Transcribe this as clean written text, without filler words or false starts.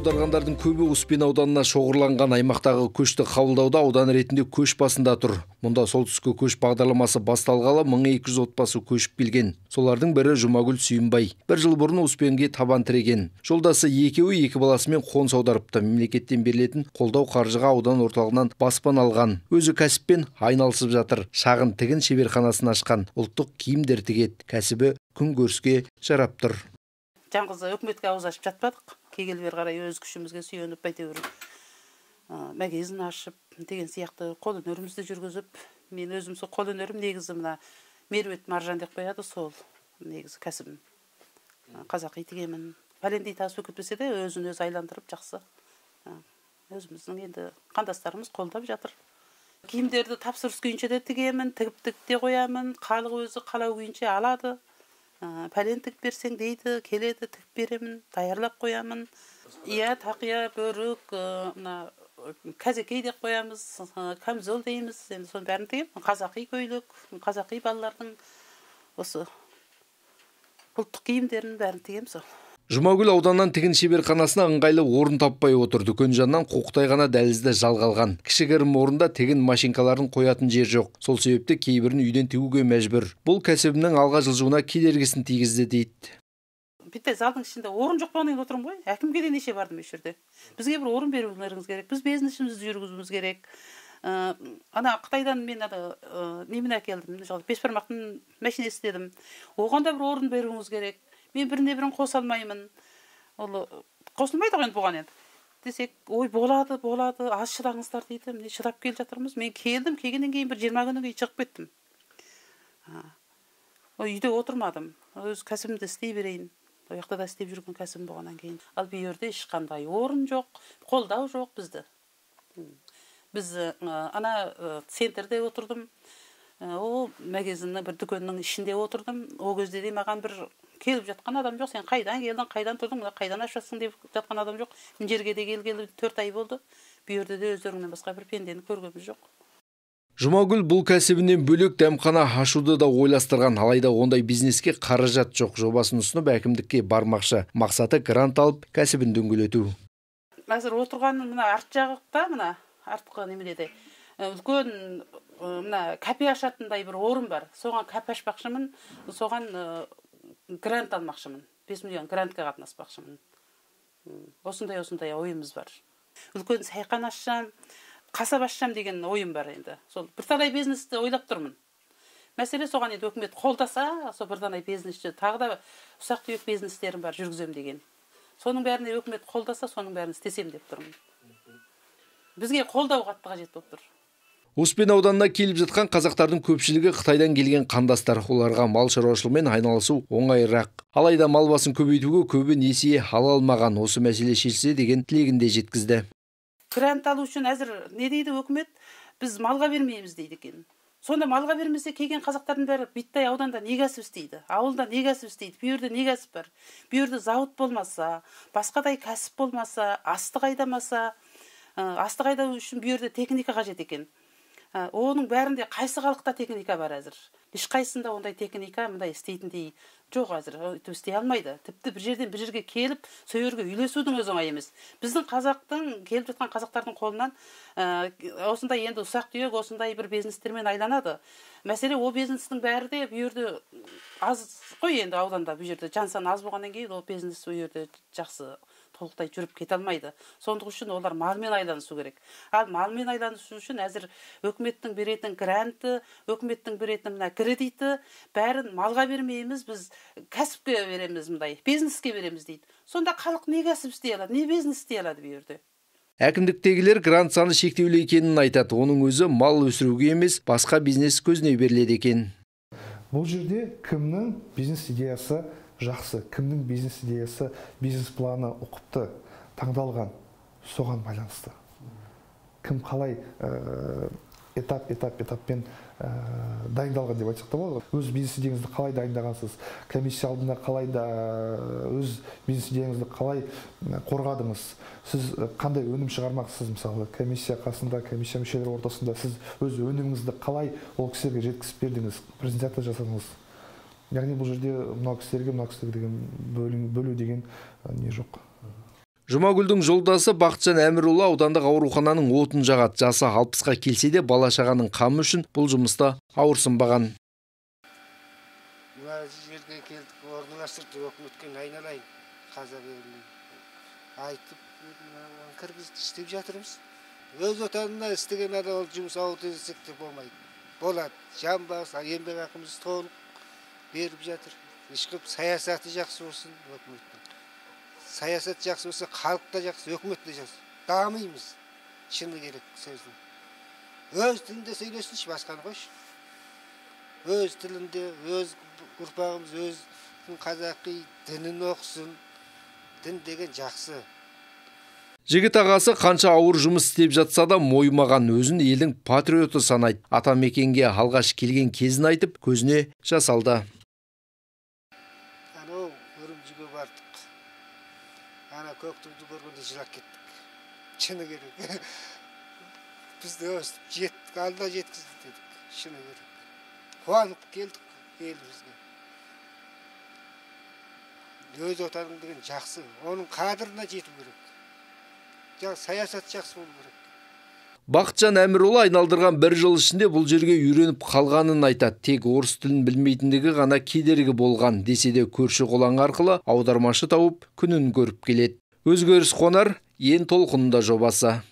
Аударғандардың көбі Успен ауданына шоғырланған. Аймақтағы көшті қабылдауда аудан ретінде көш басында тұр. Мұнда солтүстікке көш бағдарламасы басталғалы 1200 отбасы көшіп келген. Солардың бірі Жұмагүл Сүйінбай. Бір жыл бұрын Успенге табан тіреген. Жолдасы екеуі екі баласымен қоныс аударыпты. Мемлекеттен берілетін қолдау қаржыға аудан орталығынан баспана алған. Өзі кәсіппен айналысып жатыр. Шағын тігін шеберханасын ашқан. Ұлттық киімдер тігеді. Кәсібі күнкөріске жарап тұр. Жаңғыз өкіметке ауыз ашып жатпадық. Келгелі бері қарай өз күшімізге сүйеніп, әйтеуір магазин ашып деген сияқты қолөнерімізді жүргізіп, мен өзім сол қолөнерім негізі мына меруерт маржан деп қояды, сол негізі кәсібім. Қазақи тігемін. Пәлендей тас өкітпесе де өзін өзі айландырып жақсы. Өзіміздің енді қандастарымыз қолдап жатыр. Киімдерді тапсырыс күйінше де тігемін, тігіп те қоямын, халық өзі қалау күйінше алады. Пәлен тігіп берсең дейді, келеді, тігіп беремін, даярлап қоямын. Иә, тақия, бөрік, мына кәзекей деп қоямыз, камзол дейміз, енді соның бәрін тігемін. Қазақи көйлек, қазақи балалардың осы ұлттық киімдерін бәрін тігемін сол. Жұмагүл ауданнан тігін шеберханасына ыңғайлы орын таппай отыр. Дүкен жанынан қоқтай ғана дәлізді жалға алған. Кішігірім орында тігін машинкаларын қоятын жер жоқ. Сол себепті кейбірін үйден тігуге мәжбүр. Бұл кәсібінің алға жылжуына кедергісін тигізді дейді. Бітті залдың ішінде орын жоқ болғаннан кейін отырмын ғой. Әкімге де неше бардым осы жерде. Бізге бір орын берулеріңіз керек. Біз бизнесімізді жүргізуіміз керек. Ана Қытайдан мен немен әкелдім, бешбармақтың машинесі дедім. Оған да бір орын беруіңіз керек. Мен біріне бірін қоса алмаймын. Ол қосылмайды ғой енді бұған енді. Десек, ой болады, болады, аз шыдаңыздар дейді. Міне шыдап келе жатырмыз. Мен келдім, келгеннен кейін бір 20 күннен кейін шығып кеттім. Үйде отырмадым. Өз кәсібімді істей берейін. Ол жақта да істеп жүрген кәсібім болғаннан кейін. Ал бұл жерде ешқандай орын жоқ, қолдау жоқ бізді. Біз ана центрде отырдым. Ол магазиннің бір дүкеннің ішінде отырдым. Ол кезде де маған бір келіп жатқан адам жоқ. Сен қайдан келдің, қайдан тұрдың, мына қайдан ашып жатсың деп жатқан адам жоқ. Мына жерге де келгелі 4 ай болды. Бұл жерде де өздеріңнен басқа бір пендені көргеніміз жоқ. Жұмагүл бұл кәсібінен бөлек дәмхана ашуды да ойластырған. Алайда ондай бизнеске қаражат жоқ. Жобасын ұсынып әкімдікке бармақшы. Мақсаты грант алып кәсібін дөңгелету. Қазір отырған мына арт жағықта, мына артқы неменеде үлкен мына кәпе ашатындай бір орын бар. Соған кәпе ашпақшымын, соған грант алмақшымын. 5 миллион грантқа қатынаспақшымын. Осындай ойымыз бар. Үлкен сайқан ашсам, қасап ашсам деген ойым бар енді. Сол бірталай бизнесті ойлап тұрмын. Мәселе соған енді өкімет қолдаса, сол бірталай бизнесті, тағы да ұсақ-түйек бизнестерім бар жүргізем деген. Соның бәріне өкімет қолдаса, соның бәрін істесем деп тұрмын. Бізге қолдау қатты қажет болып тұр. Успен ауданына келіп жатқан қазақтардың көпшілігі Қытайдан келген қандастар. Оларға мал шаруашылығымен айналысу оңайырақ. Алайда мал басын көбейтуге көбі несие ала алмаған. Осы мәселе шешілсе деген тілегін де жеткізді. Грант алу үшін әзір не дейді өкімет? Біз малға бермейміз дейді екен. Сонда малға бермесе келген қазақтардың бәрі биттай ауданда не кәсіп істейді? Ауылда не кәсіп істейді? Бұл жерде не кәсіп бар? Бұл жерде зауыт болмаса, басқадай кәсіп болмаса, астық айдамаса, астық айдау үшін бұл жерде техника қажет екен. Оның бәрінде қайсы халықта техника бар әзір? Ешқайсысында ондай техника мындай істейтіндей жоқ әзір, өйтіп істей алмайды. Тіпті бір жерден бір жерге келіп, сол жерге үйлесудің өзі оңай емес. Біздің қазақтың, келіп жатқан қазақтардың қолынан осындай енді ұсақ-түйек осындай бір бизнестермен айланады. Мәселе ол бизнестің бәрі де бұл жерде аз қой енді ауданда, бұл жерде жан саны аз болғаннан кейін ол бизнес ол жерде жақсы толықтай жүріп кете алмайды. Сондық үшін олар малмен айланысу керек. Ал малмен айланысу үшін әзір өкіметтің беретін гранты, өкіметтің беретін мына кредиті бәрін малға бермейміз, біз кәсіпке береміз, мындай бизнеске береміз дейді. Сонда халық не кәсіп істей алады, не бизнес істей алады бұл жерде? Әкімдіктегілер грант саны шектеулі екенін айтады. Оның өзі мал өсіруге емес, басқа бизнес көзіне беріледі екен. Бұл жерде кімнің бизнес идеясы жақсы, кімнің бизнес идеясы, бизнес планы ұқыпты, таңдалған, соған байланысты. Кім қалай этап-этаппен дайындалған деп айтсақ та болады. Өз бизнес идеяңызды қалай дайындағансыз, комиссия алдында қалай да өз бизнес идеяңызды қалай қорғадыңыз, сіз қандай өнім шығармақсыз, мысалы комиссия қасында, комиссия мүшелері ортасында сіз өз өніміңізді қалай ол кісілерге жеткізіп бердіңіз, презентация жасадыңыз. Яғни бұл жерде мынау кісілерге, мынау кісілерге деген бөлу деген не жоқ. Жұмагүлдің жолдасы Бақытжан Әмірұлы аудандық аурухананың отын жағады. Жасы 60-қа келсе де бала шағаның қамы үшін бұл жұмыста ауырсынбаған. Мына жерге келдік, орналастырдық, өкіметке айналайын, қазақ еліне айтып кіргізді, істеп жатырмыз. Өз отанына істеген адам ол жұмыс ауыр десек те болмайды. Болады, жан басы, еңбек ақымыз толық беріп жатыр. Ешқып саясаты жақсы болсын өкіметтің. Саясат жақсы болса, халық та жақсы, өкімет те жақсы. Дамимыз, шыны керек сөздің. Өз тілінде сөйлесінші, басқаны қойшы. Өз тілінде, өз ұрпағымыз, өз қазақи дінін оқысын. Дін деген жақсы. Жігіт ағасы қанша ауыр жұмыс істеп жатса да мойымаған, өзін елдің патриоты санайды. Атамекенге алғаш келген кезін айтып, көзіне жас алды. Анау Үрімжіге бардық. Ана көктүмді көргенде жылап кеттік. Шыны керек. Біз де өстіп жеттік, алда жеткізді дедік. Шыны керек. Қуанып келдік елімізге. Өз отаның деген жақсы, оның қадіріне жету керек. Саясат жақсы болу керек. Бақытжан Әмірұлы айналдырған бір жыл ішінде бұл жерге үйреніп қалғанын айтады. Тек орыс тілін білмейтіндігі ғана кедергі болған. Десе де көрші қолаң арқылы аудармашы тауып күнін көріп келеді. Өзгеріс қонар, ең толқынында жобасы.